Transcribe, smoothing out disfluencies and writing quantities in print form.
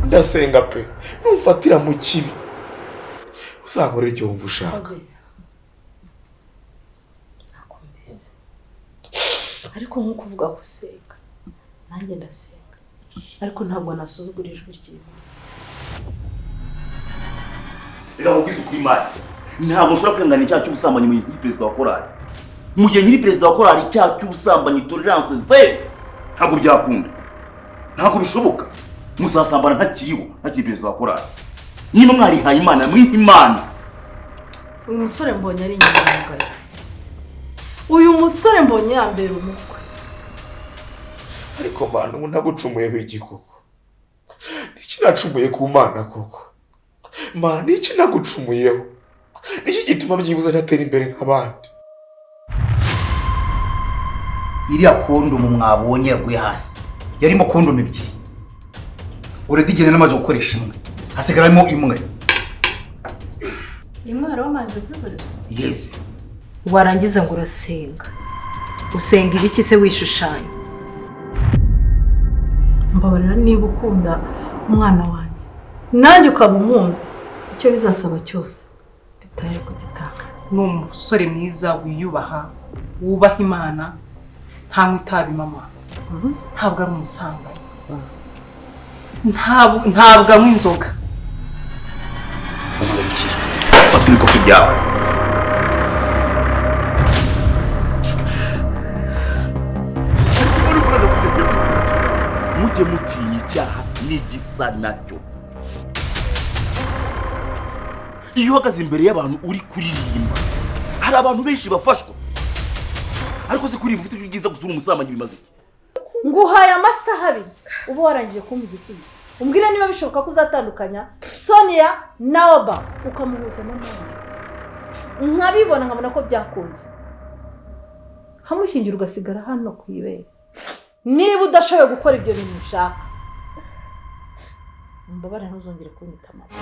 Ndasenga pe, numfatira mu kibi uzankorera icyo wumva ushaka. Nakumvise, ariko nk'uko uvuga ko usenga, nanjye ndasenga, ariko ntabwo nasuzugura ijwi ry'Imana. Reka nkubwize ukuri, Imana, ntabwo nshobora kwihangana icyaha cy'ubusambanyi mu gihe nkiri perezida wa korali. Mu gihe nkiri perezida wa korali, icyaha cy'ubusambanyi tolerance zero, ntabwo byakunda, ntabwo bishoboka. Muzasambana ntakiriho, ntakiri perezida wa korali. Niba mwarihaye Imana, mwiha Imana. Uyu musore mbonye ari inyangamugayo, uyu musore mbonye yambera umukwe. Ariko Mana, ubu ntagucumuyeho iki koko? Niki nacumuye ku Mana koko? Mana, niki nagucumuyeho? Niki gituma byibuze ntatera imbere nk'abandi? Iriya kondomu mwabonye yaguye hasi yarimo kondomu ebyiri. Already igihe namaze gukoresha imwe, hasigaramo imwe. Rimwe wari wamaze kwikoresha? Yes. Warangiza ngo urasenga. Usenga ibiki se wishushanya? Mbabarira, niba ukunda umwana wanjye nanjye ukaba unkunda, icyo bizasaba cyose tutari kugitanga. Ni umusore mwiza wiyubaha, wubaha Imana, ntanywa itabi mama, ntabwo ari umusambanyi, ntabwo anywa inzoga. Fata ibikofi byawe. Mujye mutinya icyaha n'igisa nacyo. Iyo uhagaze imbere y'abantu uri kuririmba, hari abantu benshi bafashwa, ariko se kuririmba ufite ijwi ryiza gusa uri umusambanyi bimaze iki? Nguhaye amasaha 2 uba warangije kumpa igisubizo, umbwire niba bishoboka ko uzatandukanya Sonia na Oba, ukamuhuza na mama, nkabibona, nkabona ko byakunze, nkamushyingira ugasigara hano ku ibere. Niba udashoboye gukora ibyo bintu ushaka, mbabarira, ntuzongere kunyita mama.